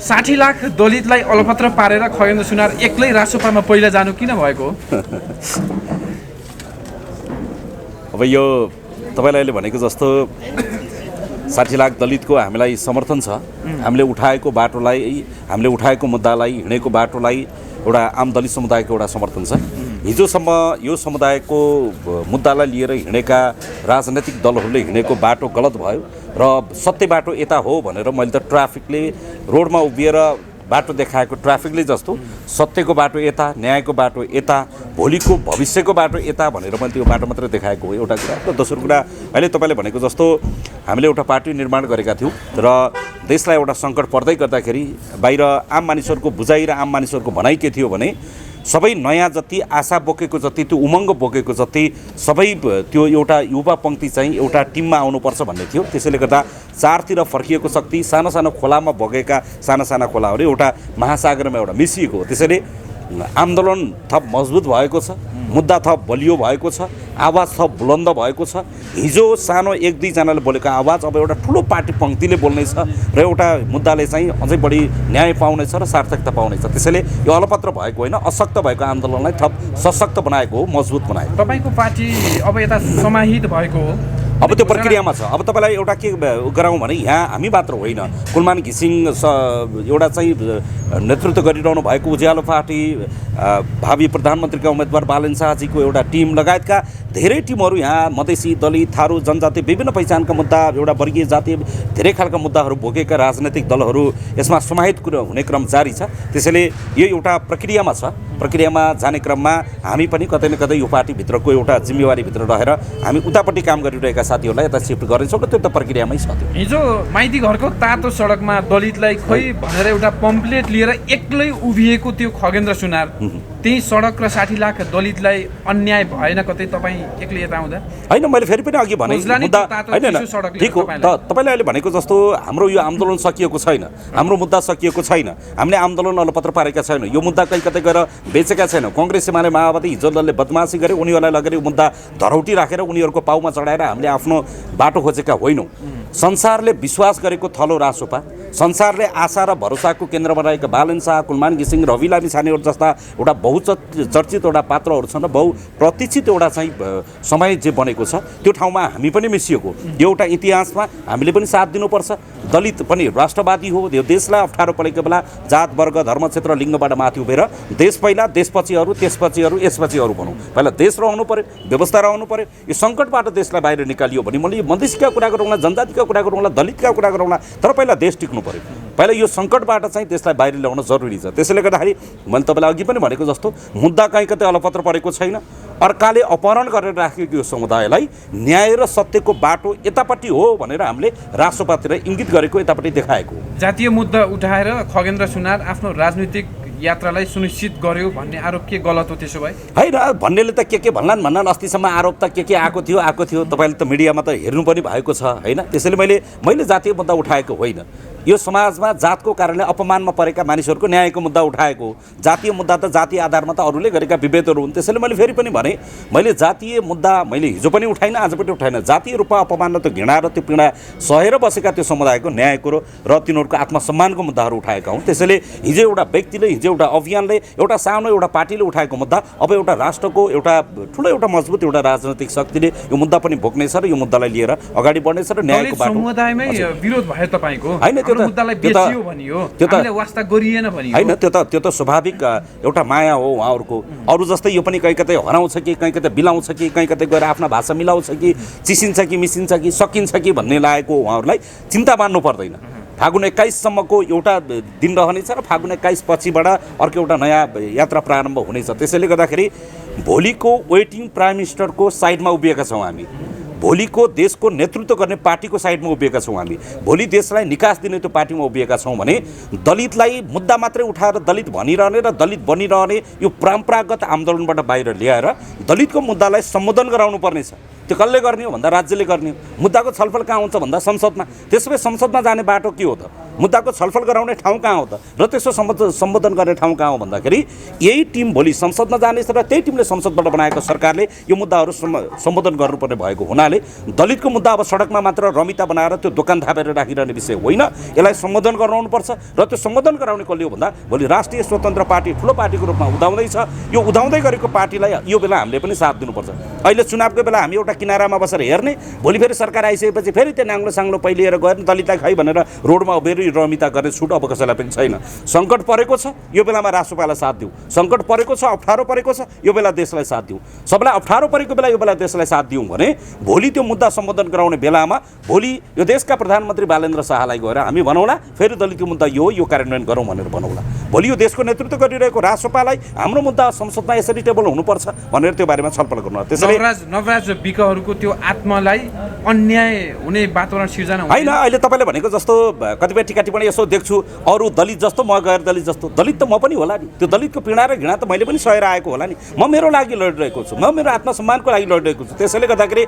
60 लाख दलितलाई अलपत्र पारेर खगेन्द्र सुनार एक्लै राष्ट्रसभामा पहिला जानु किन भएको? अब यो तपाईँले अहिले भनेको जस्तो 60 लाख दलितको हामीलाई समर्थन छ। हामीले उठाएको बाटोलाई, हामीले उठाएको मुद्दालाई, हिँडेको बाटोलाई एउटा आम दलित समुदायको एउटा समर्थन छ। हिजोसम्म यो समुदायको मुद्दालाई लिएर हिँडेका राजनैतिक दलहरूले हिँडेको बाटो गलत भयो र सत्य बाटो यता हो भनेर मैले त ट्राफिकले रोडमा उभिएर बाटो देखाएको ट्राफिकले जस्तो सत्यको बाटो यता, न्यायको बाटो यता, भोलिको भविष्यको बाटो यता भनेर मैले त्यो बाटो मात्रै देखाएको हो एउटा कुरा। र दोस्रो कुरा, अहिले तपाईँले भनेको जस्तो हामीले एउटा पार्टी निर्माण गरेका थियौँ र देशलाई एउटा सङ्कट पर्दै गर्दाखेरि बाहिर आम मानिसहरूको बुझाइ र आम मानिसहरूको भनाइ के थियो भने सबै नयाँ जति आशा बोकेको जति, त्यो उमङ्ग बोकेको जति सबै त्यो एउटा युवा पङ्क्ति चाहिँ एउटा टिममा आउनुपर्छ भन्ने थियो। त्यसैले गर्दा चारतिर फर्किएको शक्ति, सानो सानो खोलामा बगेका साना साना खोलाहरू एउटा महासागरमा एउटा मिसिएको हो। त्यसैले आन्दोलन थप मजबुत भएको छ, मुद्दा थप बलियो भएको छ, आवाज थप बुलन्द भएको छ। हिजो सानो 1-2 जनाले बोलेको आवाज अब एउटा ठुलो पार्टी पङ्क्तिले बोल्नेछ र एउटा मुद्दाले चाहिँ अझै बढी न्याय पाउनेछ र सार्थकता पाउनेछ। त्यसैले यो अलपत्र भएको होइन, अशक्त भएको आन्दोलनलाई थप सशक्त बनाएको हो, मजबुत बनाएको। तपाईँको पार्टी अब यता समाहित भएको हो, अब त्यो प्रक्रियामा छ। अब तपाईँलाई एउटा के गराउँ भने यहाँ हामी मात्र होइन, कुलमान घिसिङ एउटा चाहिँ नेतृत्व गरिरहनु भएको उज्यालो पार्टी, भावी प्रधानमन्त्रीका उम्मेदवार बालेन शाहजीको एउटा टिम लगायतका धेरै टिमहरू यहाँ मधेसी, दलित, थारू, जनजाति, विभिन्न पहिचानका मुद्दा, एउटा वर्गीय जातीय धेरै खालका मुद्दाहरू बोकेका राजनैतिक दलहरू यसमा समाहित हुने क्रम जारी छ। त्यसैले यो एउटा प्रक्रियामा छ। प्रक्रियामा जाने क्रममा हामी पनि कतै न कतै यो पार्टीभित्रको एउटा जिम्मेवारीभित्र रहेर हामी उतापट्टि काम गरिरहेका साथीहरूलाई यता शिफ्ट गर्नेछौँ र त्यो त प्रक्रियामै छ। हिजो माइती घरको तातो सडकमा दलितलाई खोइ भनेर एउटा पम्पलेट लिएर एक्लै उभिएको त्यो खगेन्द्र सुनार, त्यही सडक र 60 लाख दलितलाई अन्याय भएन कतै तपाईँ एक्लै यता आउँदा? होइन, मैले फेरि पनि अघि भने मुद्दा होइन, ठिक हो। तपाईँले अहिले भनेको जस्तो हाम्रो यो आन्दोलन सकिएको छैन, हाम्रो मुद्दा सकिएको छैन, हामीले आन्दोलन अलपत्र पारेका छैन, यो मुद्दा कहीँ कतै गएर बेचेका छैन। कङ्ग्रेस एमाले माओवादी हिजो दलले बदमासी गरे, उनीहरूलाई लगेर यो मुद्दा धरौटी राखेर उनीहरूको पाउमा चढाएर हामीले आफ्नो बाटो खोजेका होइनौँ। संसारले विश्वास गरेको थलो रासोपा, संसारले आशा र भरोसाको केन्द्रमा रहेका बालेन शाह, कुलमान घिसिङ, रवि लामिछानेहरू जस्ता एउटा बहुचर्चित एउटा पात्रहरू छन् र बहुप्रतीक्षित एउटा चाहिँ समय जे बनेको छ त्यो ठाउँमा हामी पनि मिसिएको। यो एउटा इतिहासमा हामीले पनि साथ दिनुपर्छ। दलित पनि राष्ट्रवादी हो, यो देशलाई अप्ठ्यारो परेको बेला जात, वर्ग, धर्म, क्षेत्र, लिङ्गबाट माथि उभिएर देश पहिला, त्यसपछि अरू, त्यसपछि अरू, यसपछि अरू भनौँ, पहिला देश रहनु पऱ्यो, व्यवस्था रहनु पऱ्यो। यो सङ्कटबाट देशलाई बाहिर निकालियो भने मैले मधेसीका कुरा गरौँला, जनजातिका कुरा गरौँला, दलितका कुरा गरौँला, तर पहिला देश टिक्नु पऱ्यो। पहिला यो सङ्कटबाट चाहिँ देशलाई बाहिर ल्याउन जरुरी छ। त्यसैले गर्दाखेरि मैले तपाईँलाई अघि पनि भनेको जस्तो मुद्दा कहीँ कतै अलपत्र परेको छैन। अर्काले अपहरण गरेर राखेको यो समुदायलाई न्याय र सत्यको बाटो यतापट्टि हो भनेर हामीले राष्ट्रपतिलाई इङ्गित गरेको, यतापट्टि देखाएको। जातीय मुद्दा उठाएर खगेन्द्र सुनार आफ्नो राजनीतिक यात्रालाई सुनिश्चित गर्यो भन्ने आरोप के गलत हो त्यसो भए? होइन, भन्नेले त के भन्लान्, अस्तिसम्म आरोप त के आएको थियो। तपाईँले त मिडियामा त हेर्नु पनि भएको छ होइन। त्यसैले मैले जातीय मुद्दा उठाएको होइन। यो समाजमा जातको कारणले अपमानमा परेका मानिसहरूको न्यायको मुद्दा उठाएको। जातीय मुद्दा त जातीय आधारमा त अरूले गरेका विभेदहरू हुन्। त्यसैले मैले फेरि पनि भने मैले जातीय मुद्दा मैले हिजो पनि उठाइनँ, आज पनि उठाइनँ। जातीय रूपमा अपमान र त्यो घृणा र त्यो पीडा सहेर बसेका त्यो समुदायको न्यायको र तिनीहरूको आत्मसम्मानको मुद्दाहरू उठाएका हुन्। त्यसैले हिजो एउटा व्यक्तिले, हिजो एउटा अभियानले, एउटा सानो एउटा पार्टीले उठाएको मुद्दा अब एउटा राष्ट्रको एउटा ठुलो एउटा मजबुत एउटा राजनैतिक शक्तिले यो मुद्दा पनि भोग्नेछ र यो मुद्दालाई लिएर अगाडि बढ्नेछ र न्यायको बाटो। समुदायमै विरोध भयो तपाईँको? होइन, मुद्दालाई बेचियो भनियो, हामीले वास्ता गरिएन भनियो। होइन, त्यो त स्वाभाविक एउटा माया हो उहाँहरूको। अरू जस्तै यो पनि कहीँ कतै हराउँछ कि, कहीँ कतै बिलाउँछ कि, कहीँ कतै गएर आफ्ना भाषा मिलाउँछ कि, चिसिन्छ कि, मिसिन्छ कि, सकिन्छ कि भन्ने लागेको उहाँहरूलाई चिन्ता मान्नु पर्दैन। फागुन 21सम्मको एउटा दिन रहनेछ र फागुन 21 पछिबाट अर्को एउटा नयाँ यात्रा प्रारम्भ हुनेछ। त्यसैले गर्दाखेरि भोलिको वेटिङ प्राइम मिनिस्टरको साइडमा उभिएका छौँ हामी। भोलिको देशको नेतृत्व गर्ने पार्टीको साइडमा उभिएका छौँ हामी। भोलि देशलाई निकास दिने त्यो पार्टीमा उभिएका छौँ भने दलितलाई मुद्दा मात्रै उठाएर दलित भनिरहने र दलित बनिरहने यो परम्परागत आन्दोलनबाट बाहिर ल्याएर दलितको मुद्दालाई सम्बोधन गराउनु पर्नेछ। त्यो कसले गर्ने हो भन्दा राज्यले गर्ने हो। मुद्दाको छलफल कहाँ हुन्छ भन्दा संसदमा। त्यसो भए संसदमा जाने बाटो के हो त? मुद्दाको छलफल गराउने ठाउँ कहाँ हो त र त्यसो सम्बोधन गर्ने ठाउँ कहाँ हो भन्दाखेरि यही टिम भोलि संसदमा जानेछ र त्यही टिमले संसदबाट बनाएको सरकारले यो मुद्दाहरू सम्बोधन गर्नुपर्ने भएको हुनाले दलितको मुद्दा अब सडकमा मात्र रमिता बनाएर त्यो दोकान थापेर राखिरहने विषय होइन। यसलाई सम्बोधन गराउनुपर्छ र त्यो सम्बोधन गराउने कसले हो भन्दा भोलि राष्ट्रिय स्वतन्त्र पार्टी ठुलो पार्टीको रूपमा उदाउँदैछ। यो उदाउँदै गरेको पार्टीलाई यो बेला हामीले पनि साथ दिनुपर्छ। अहिले चुनावको बेला हामी एउटा किनारामा बसेर हेर्ने, भोलि फेरि सरकार आइसकेपछि फेरि त्यो नाङ्लो साङ्लो पहिलिएर गएर दलितलाई खै भनेर रोडमा उभिएर रमिता गर्ने छुट अब कसैलाई पनि छैन। सङ्कट परेको छ, यो बेलामा राष्ट्रपालाई साथ दिउँ। सङ्कट परेको छ, अप्ठ्यारो परेको छ, यो बेला देशलाई साथ दिउँ। सबैलाई अप्ठ्यारो परेको बेला यो बेला देशलाई साथ दिउँ भने भोलि त्यो मुद्दा सम्बोधन गराउने बेलामा भोलि यो देशका प्रधानमन्त्री बालेन्द्र शाहलाई गएर हामी भनौँला फेरि दलितको मुद्दा यो कार्यान्वयन गरौँ भनेर भनौँला। भोलि यो देशको नेतृत्व गरिरहेको राष्ट्रपालाई हाम्रो मुद्दा संसदमा यसरी टेबल हुनुपर्छ भनेर त्यो बारेमा छलफल गर्नु। त्यसैले नवराज विकहरूको त्यो आत्मालाई अन्याय हुने वातावरण सिर्जना होइन। अहिले तपाईँले भनेको जस्तो कतिपय टिका टिप्पणी यसो देख्छु, अरू दलित जस्तो म गैर दलित जस्तो, दलित त म पनि होला नि। त्यो दलितको पीडा र घृणा त मैले पनि सहेर आएको होला नि। म मेरो लागि लडिरहेको छु, म मेरो आत्मसम्मानको लागि लडिरहेको छु। त्यसैले गर्दाखेरि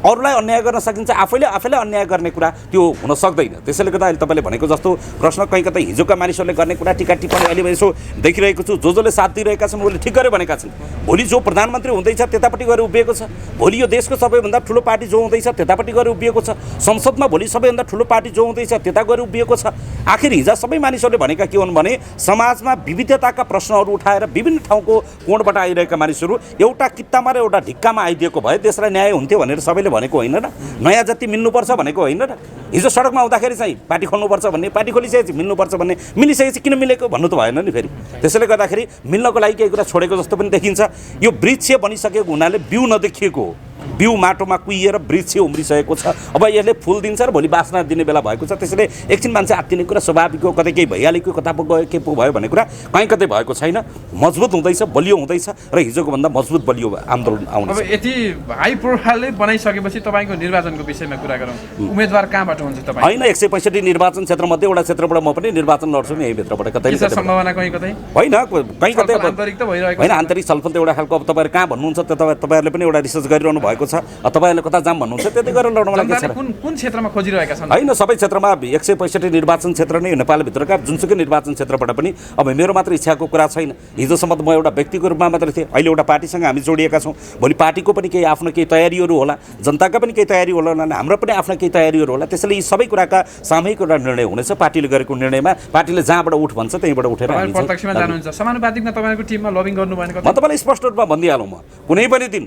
अरूलाई अन्याय गर्न सकिन्छ, आफैले अन्याय गर्ने कुरा त्यो हुन सक्दैन। त्यसैले गर्दा अहिले तपाईँले भनेको जस्तो प्रश्न कहीँ कतै हिजोका मानिसहरूले गर्ने कुरा टिका टिप्पणी अहिले यसो देखिरहेको छु। जसले साथ दिइरहेका छन् उसले ठिक गरे भनेका छन्। भोलि जो प्रधानमन्त्री हुँदैछ त्यतापट्टि गएर उभिएको छ। भोलि यो देशको सबैभन्दा ठुलो पार्टी जो हुँदैछ त्यतापट्टि गएर उभिएको छ। संसदमा भोलि सबैभन्दा ठुलो पार्टी जो हुँदैछ त्यता गएर उभिएको छ। आखिर हिजो सबै मानिसहरूले भनेका के हुन् भने समाजमा विविधताका प्रश्नहरू उठाएर विभिन्न ठाउँको कोणबाट आइरहेका मानिसहरू एउटा कित्तामा र एउटा ढिक्कामा आइदिएको भए देशलाई न्याय हुन्थ्यो भनेर सबैले भनेको होइन र। नयाँ जति मिल्नुपर्छ भनेको होइन र। हिजो सडकमा आउँदाखेरि चाहिँ पार्टी खोल्नुपर्छ भन्ने, पार्टी खोलिसकेपछि मिल्नुपर्छ भन्ने, मिलिसकेपछि किन मिलेको भन्नु त भएन नि फेरि। त्यसैले गर्दाखेरि मिल्नको लागि केही कुरा छोडेको जस्तो पनि देखिन्छ। यो वृक्ष बनिसकेको हुनाले बिउ नदेखिएको हो। बिउ माटोमा कुहिएर वृक्ष उम्रिसकेको छ। अब यसले फुल दिन्छ र भोलि बास्ना दिने बेला भएको छ। त्यसैले एकछिन मान्छे आत्तिने कुरा स्वाभाविक हो। कतै केही भइहालेको, कता पो गयो, के पो भयो भन्ने कुरा कहीँ कतै भएको छैन। मजबुत हुँदैछ, बलियो हुँदैछ र हिजोको भन्दा मजबुत बलियो आन्दोलन आउँछ। अब यति हाई प्रोफाइलले बनाइसकेपछि तपाईँको निर्वाचनको विषयमा कुरा गरौँ। उम्मेदवार कहाँबाट हुन्छ तपाईँ? होइन, 165 निर्वाचन क्षेत्रमध्ये एउटा क्षेत्रबाट म पनि निर्वाचन लड्छु नि यहीभित्रबाट। कतै सम्भावना कहीँ कतै होइन, कहीँ कतै आन्तरिक त भइरहेको होइन। आन्तरिक छलफल त एउटा खालको अब तपाईँहरू कहाँ भन्नुहुन्छ त्यो तपाईँहरूले पनि एउटा रिसर्च गरिरहनु भएको छ। तपाईँहरूले कता जाम भन्नुहुन्छ त्यति गरेर लड्नुलाई के छ। कुन क्षेत्रमा खोजिरहेका छन्? होइन, सबै क्षेत्रमा 165 निर्वाचन क्षेत्र नै नेपालभित्रका जुनसुकै निर्वाचन क्षेत्रबाट पनि अब मेरो मात्र इच्छाको कुरा छैन। हिजोसम्म त म एउटा व्यक्तिको रूपमा मात्रै थिएँ, अहिले एउटा पार्टीसँग हामी जोडिएका छौँ। भोलि पार्टीको पनि केही आफ्नो केही तयारीहरू होला, जनताका पनि केही तयारी होला, हाम्रो पनि आफ्ना केही तयारीहरू होला। त्यसैले यी सबै कुराका सामूहिक एउटा निर्णय हुनेछ। पार्टीले गरेको निर्णयमा पार्टीले जहाँबाट उठ भन्छ त्यहीँबाट उठेर हामी प्रत्यक्षमा जानुहुन्छ। समानुपातिकमा तपाईँको टिममा लबिङ गर्नु भएको म तपाईँलाई स्पष्ट रूपमा भनिदिइहालौँ। म कुनै पनि दिन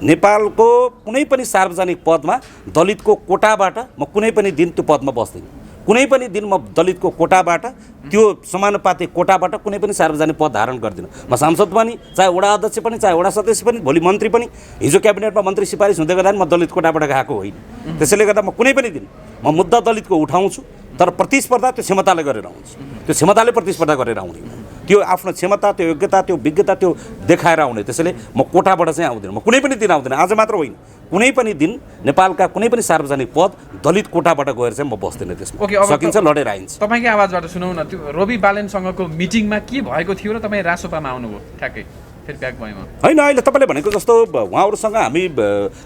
नेपालको कुनै पनि सार्वजनिक पदमा दलितको कोटाबाट म कुनै पनि दिन त्यो पदमा बस्दिनँ। कुनै पनि दिन म दलितको कोटाबाट त्यो समानुपातिक कोटाबाट कुनै पनि सार्वजनिक पद धारण गर्दिनँ। म सांसद पनि, चाहे वडा अध्यक्ष पनि, चाहे वडा सदस्य पनि, भोलि मन्त्री पनि। हिजो क्याबिनेटमा मन्त्री सिफारिस हुँदै गर्दा म दलित कोटाबाट गएको होइन। त्यसैले गर्दा म कुनै पनि दिन म मुद्दा दलितको उठाउँछु, तर प्रतिस्पर्धा त्यो क्षमताले गरेर आउँछु। त्यो क्षमताले प्रतिस्पर्धा गरेर आउने, त्यो आफ्नो क्षमता, त्यो योग्यता, त्यो विज्ञता त्यो देखाएर आउने। त्यसैले म कोटाबाट चाहिँ आउँदिनँ। म कुनै पनि दिन आउँदिनँ, आज मात्र होइन, कुनै पनि दिन नेपालका कुनै पनि सार्वजनिक पद दलित कोटाबाट गएर चाहिँ म बस्दिनँ। त्यसमा सकिन्छ, लडेर आइन्छ। तपाईँकै आवाजबाट सुनौ न, त्यो रवि बालेनसँगको मिटिङमा के भएको थियो र तपाईँ रासोपामा आउनुभयो ठ्याक्कै फेरि ब्याक भएमा? होइन, अहिले तपाईँले भनेको जस्तो उहाँहरूसँग हामी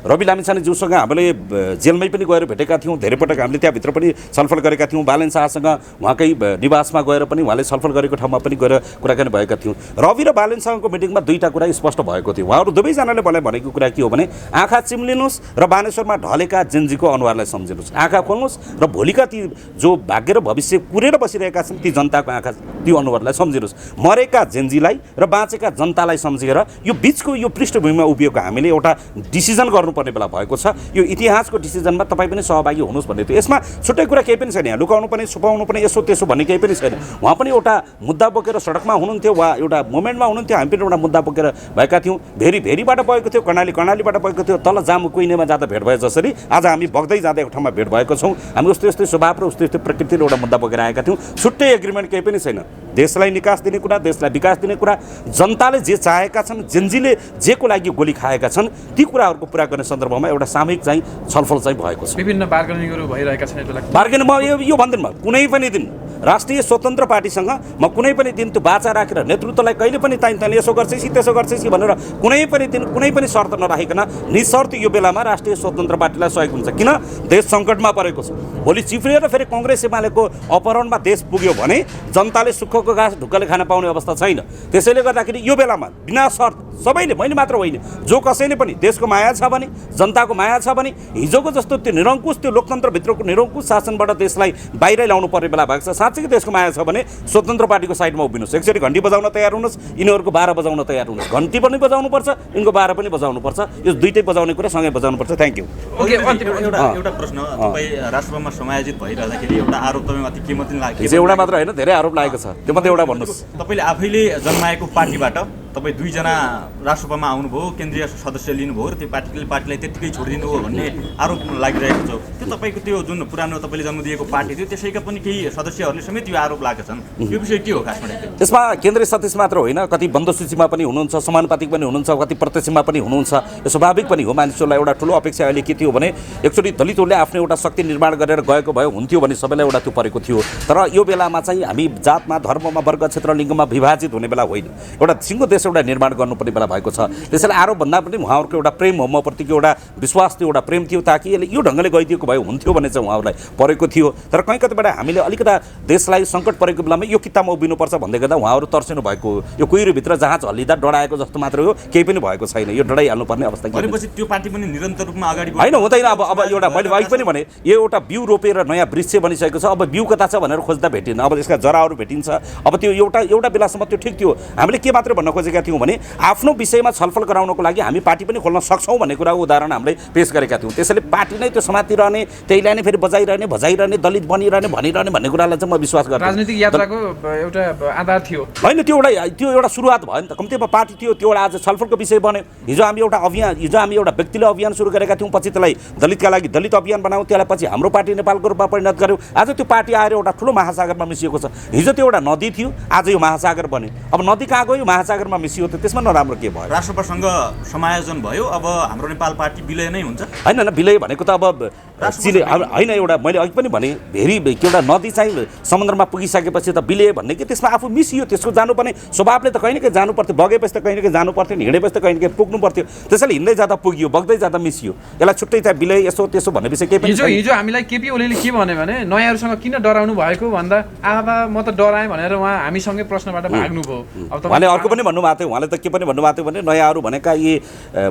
रवि लामिछानेज्यूसँग हामीले जेलमै पनि गएर भेटेका थियौँ। धेरै पटक हामीले त्यहाँभित्र पनि छलफल गरेका थियौँ। बालेन शाहसँग उहाँकै निवासमा गएर पनि उहाँले छलफल गरेको ठाउँमा पनि गएर कुराकानी भएका थियौँ। रवि र बालेनसँगको मिटिङमा दुईवटा कुरा स्पष्ट भएको थियो। उहाँहरू दुवैजनाले मलाई भनेको कुरा के हो भने आँखा चिम्लिनुहोस् र बानेश्वरमा ढलेका जेन्जीको अनुहारलाई सम्झिनुहोस्। आँखा खोल्नुहोस् र भोलिका ती जो भाग्य र भविष्य कुरेर बसिरहेका छन् ती जनताको आँखा, त्यो अनुहारलाई सम्झिनुहोस्। मरेका जेन्जीलाई र बाँचेका जनतालाई सम्झेर यो बिचको यो पृष्ठभूमिमा उभिएको हामीले एउटा डिसिजन गर्नुपर्ने बेला भएको छ। यो इतिहासको डिसिजनमा तपाईँ पनि सहभागी हुनुहोस् भन्ने थियो। यसमा छुट्टै कुरा केही पनि छैन। यहाँ लुकाउनु पनि, छुपाउनु पनि, यसो त्यसो भन्ने केही पनि छैन। उहाँ पनि एउटा मुद्दा बोकेर सडकमा हुनुहुन्थ्यो, वा एउटा मोमेन्टमा हुनुहुन्थ्यो, हामी पनि एउटा मुद्दा बोकेर भएका थियौँ। भेरीबाट भएको थियो, कर्णालीबाट भएको थियो, तल जामु कुइनेमा जाँदा भेट भयो जसरी आज हामी बग्दै जाँदा एक ठाउँमा भेट भएको छौँ। हामी उस्तै उस्तै स्वभाव र उस्तै उस्तै प्रकृतिले एउटा मुद्दा बोकेर आएका थियौँ। छुट्टै एग्रिमेन्ट केही पनि छैन। देशलाई निकास दिने कुरा, देशलाई विकास दिने कुरा, जनताले जे चाहेका छन्, जेनजीले जेको लागि गोली खाएका छन् ती कुराहरूको पुरा गर्ने सन्दर्भमा एउटा सामूहिक चाहिँ छलफल चाहिँ भएको छ। विभिन्न बार्गेनिङहरू भइरहेका छन् यति लाग्छ। बार्गेन म यो भन्दिनँ, म कुनै पनि दिन राष्ट्रिय स्वतन्त्र पार्टीसँग म कुनै पनि दिन त्यो बाचा राखेर नेतृत्वलाई कहिले पनि तैँले यसो गर्छस् कि त्यसो गर्छस् कि भनेर कुनै पनि दिन कुनै पनि शर्त नराखिकन निशर्त यो बेलामा राष्ट्रिय स्वतन्त्र पार्टीलाई सहयोग हुन्छ। किन? देश सङ्कटमा परेको छ। भोलि चिफ्रिएर फेरि कङ्ग्रेस एमालेको अपहरणमा देश पुग्यो भने जनताले सुखको घाँस ढुक्कले खान पाउने अवस्था छैन। त्यसैले गर्दाखेरि यो बेलामा बिना शर्त सबैले, मैले मात्र होइन, जो कसैले पनि देशको माया छ भने, जनताको माया छ भने हिजोको जस्तो त्यो निरङ्कुश, त्यो लोकतन्त्रभित्रको निरङ्कुश शासनबाट देशलाई बाहिर ल्याउनु पर्ने बेला भएको छ। साँच्चै देशको माया छ भने स्वतन्त्र पार्टीको साइडमा उभिनुहोस्। एकचोटि घन्टी बजाउन तयार हुनुहोस्, यिनीहरूको 12 बजाउन तयार हुनुहोस्। घन्टी पनि बजाउनुपर्छ, यिनको 12 पनि बजाउनुपर्छ। यो दुइटै बजाउने कुरा सँगै बजाउनुपर्छ। Thank you. एउटा प्रश्न, तपाईँ राष्ट्रसभामा समायोजित भइरहँदाखेरि एउटा आरोप तपाईँमाथि के मात्रै लाग्यो? हिजो एउटा मात्र होइन, धेरै आरोप लागेको छ, त्यो मात्रै एउटा भन्नुहोस्। तपाईँले आफैले जन्माएको पार्टीबाट तपाईँ 2 जना राष्ट्रसभामा आउनुभयो, केन्द्रीय सदस्य लिनुभयो र त्यो पार्टीलाई त्यत्तिकै छोडिदिनु हो भन्ने आरोप लागिरहेको छ। त्यो तपाईँको त्यो जुन पुरानो तपाईँले जन्म दिएको पार्टी थियो त्यसैका पनि केही सदस्यहरूले समेत यो आरोप लागेका छन्। यो विषय के हो खासमा? त्यसमा केन्द्रीय सदस्य मात्र होइन, कति बन्द सूचीमा पनि हुनुहुन्छ, समानुपातिक पनि हुनुहुन्छ, कति प्रत्यक्षमा पनि हुनुहुन्छ। यो स्वाभाविक पनि हो। मानिसहरूलाई एउटा ठुलो अपेक्षा अहिले के थियो भने एकचोटि दलितहरूले आफ्नो एउटा शक्ति निर्माण गरेर गएको भए हुन्थ्यो भने सबैलाई एउटा त्यो परेको थियो। तर यो बेलामा चाहिँ हामी जातमा, धर्ममा, वर्ग, क्षेत्र, लिङ्गमा विभाजित हुने बेला होइन। एउटा सिङ्गो देश एउटा निर्माण गर्नुपर्ने बेला भएको छ। त्यसैले आरोप भन्दा पनि उहाँहरूको एउटा प्रेम हो, मप्रतिको एउटा विश्वास थियो, एउटा प्रेम थियो, ताकि यसले यो ढङ्गले गइदिएको भए हुन्थ्यो भने चाहिँ उहाँहरूलाई परेको थियो। तर कहीँ कतिबाट हामीले अलिकता देशलाई सङ्कट परेको बेलामा यो किताबमा उभिनुपर्छ भन्दै गर्दा उहाँहरू तर्सिनु भएको। यो कुहिरोभित्र जहाज हल्लिँदा डढाएको जस्तो मात्रै हो, केही पनि भएको छैन। यो डढाइहाल्नुपर्ने अवस्था भनेपछि त्यो पार्टी पनि निरन्तर रूपमा अगाडि होइन, हुँदैन। अब एउटा मैले अघि पनि भने यो एउटा बिउ रोपेर नयाँ वृक्ष बनिसकेको छ। अब बिउ कता छ भनेर खोज्दा भेटिन्न, अब यसका जराहरू भेटिन्छ। अब त्यो एउटा बेलासम्म त्यो ठिक थियो। हामीले के मात्रै भन्न खोजेका थियौँ भने आफ्नो विषयमा छलफल गराउनको लागि हामी पार्टी पनि खोल्न सक्छौँ भन्ने कुराको उदाहरण हामीले पेश गरेका थियौँ। त्यसैले पार्टी नै त्यो समातिरहने, त्यहीलाई नै फेरि भजाइरहने, दलित बनिरहने, भनिरहने भन्ने कुरालाई चाहिँ म विश्वास गर्छु। राजनीतिक यात्राको एउटा आधार थियो होइन, त्यो एउटा सुरुवात भयो नि त। कम्तीमा पार्टी थियो, त्यो एउटा आज छलफलको विषय बन्यो। हिजो हामी एउटा व्यक्तिले अभियान सुरु गरेका थियौँ, पछि त्यसलाई दलितका लागि दलित अभियान बनायौँ, त्यसलाई पछि हाम्रो पार्टी नेपालको रूपमा परिणत गऱ्यौँ। आज त्यो पार्टी आएर एउटा ठुलो महासागरमा मिसिएको छ। हिजो त्यो एउटा नदी थियो, आज यो महासागर बन्यो। अब नदी कहाँ गयो, महासागरमा मिसियो, त त्यसमा नराम्रो के भयो? राष्ट्रसभासँग समायोजन भयो, अब हाम्रो नेपाल पार्टी विलय नै हुन्छ? होइन, विलय भनेको त अब होइन, एउटा मैले अघि पनि भने एउटा नदी चाहिँ समुद्रमा पुगिसकेपछि त विलय भन्ने कि त्यसमा आफू मिसियो, त्यसको जानुपर्ने स्वभावले त कहीँ न कहीँ जानु पर्थ्यो। बगेपछि त कहीँ न कहीँ जानु पर्थ्यो, हिँडेपछि त कहीँ न कहीँ पुग्नु पर्थ्यो। त्यसैले हिँड्दै जाँदा पुगियो, बग्दै जाँदा मिसियो। यसलाई छुट्टै चाहिँ विलय यसो त्यसो भन्ने विषय केही पनि हिजो हामीलाई केपी ओलीले के भन्यो भने नयाँहरूसँग किन डराउनु भएको भन्दा आबा म त डराएँ भनेर उहाँ हामीसँगै प्रश्नबाट भाग्नुभयो। अब उहाँले अर्को पनि भन्नुभएको थियो, उहाँले त के पनि भन्नुभएको थियो भने नयाँहरू भनेका यी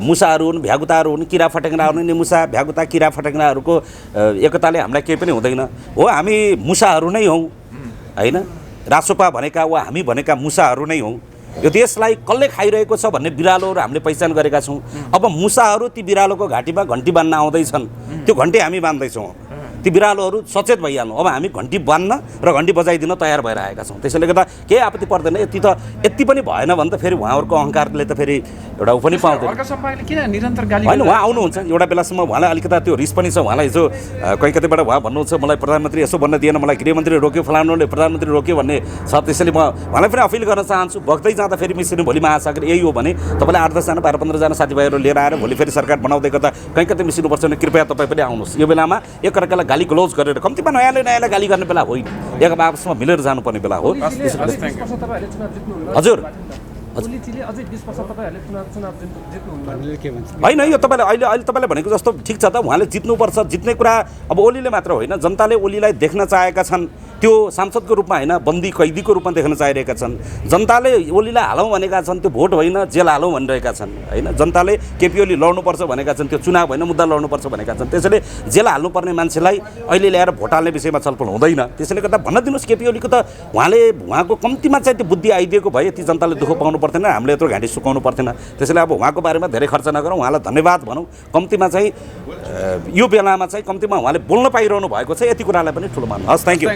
मुसाहरू हुन्, भ्यागुताहरू हुन्, किरा फटेङ्ग्राहरू हुन्। मुसा, भ्यागुता, किरा फटेङ्ग्राहरूको एकताले हामीलाई केही पनि हुँदैन हो। हामी मुसाहरू नै हौँ होइन, रासोपा भनेका वा हामी भनेका मुसाहरू नै हौँ। यो देशलाई कसले खाइरहेको छ भन्ने बिरालोहरू हामीले पहिचान गरेका छौँ। अब मुसाहरू ती बिरालोको घाँटीमा घन्टी बाँध्न आउँदैछन्, त्यो घन्टी हामी बाँध्दैछौँ। ती बिरालोहरू सचेत भइहाल्नु। अब हामी घन्टी बाँध्न र घन्टी बजाइदिन तयार भएर आएका छौँ। त्यसैले गर्दा केही आपत्ति पर्दैन। यति पनि भएन भने त फेरि उहाँहरूको अहङ्कारले त फेरि एउटा ऊ पनि पाउँदैन। होइन, उहाँ आउनुहुन्छ एउटा बेलासम्म, उहाँलाई अलिकता त्यो रिस पनि छ। उहाँलाई हिजो कहीँ कतैबाट उहाँ भन्नुहुन्छ मलाई प्रधानमन्त्री यसो भन्न दिएन, मलाई गृहमन्त्री रोक्यो, फलानुले प्रधानमन्त्री रोक्यो भन्ने छ। त्यसैले म उहाँलाई पनि अपिल गर्न चाहन्छु, बग्दै जाँदा फेरि मिसिनु भोलि महासागर यही हो भने तपाईँले 8-10 जना 12-15 जना साथीभाइहरू लिएर आएर भोलि फेरि सरकार बनाउँदै गर्दा कहीँ कतै मिसिनुपर्छ भने कृपया तपाईँ पनि आउनुहोस्। यो बेलामा एकअर्कालाई गाली गलौज गरेर कम्तीमा नयाँले गाली गर्ने बेला होइन, एक आपसमा मिलेर जानुपर्ने बेला हो। हजुर होइन, यो तपाईँले अहिले तपाईँले भनेको जस्तो ठिक छ त, उहाँले जित्नुपर्छ। जित्ने कुरा अब ओलीले मात्र होइन, जनताले ओलीलाई देख्न चाहेका छन्। त्यो सांसदको रूपमा होइन, बन्दी कैदीको रूपमा देख्न चाहिरहेका छन्। जनताले ओलीलाई हालौँ भनेका छन्, त्यो भोट होइन जेल हालौँ भनिरहेका छन् होइन। जनताले केपी ओली लड्नुपर्छ भनेका छन्, त्यो चुनाव होइन मुद्दा लड्नुपर्छ भनेका छन्। त्यसैले जेल हाल्नुपर्ने मान्छेलाई अहिले ल्याएर भोट हाल्ने विषयमा छलफल हुँदैन। त्यसैले गर्दा भन्न दिनुहोस् केपी ओलीको त उहाँको कम्तीमा चाहिँ त्यो बुद्धि आइदिएको भए यति जनताले दुःख पाउनु पर्थेन, हामीले यत्रो घाँटी सुकाउनु पर्थेन। त्यसैले अब उहाँको बारेमा धेरै खर्च नगरौँ, उहाँलाई धन्यवाद भनौँ। कम्तीमा चाहिँ यो बेलामा चाहिँ कम्तीमा उहाँले बोल्न पाइरहनु भएको छ, यति कुरालाई पनि ठुलो मान्नु। हस्, थ्याङ्क यू।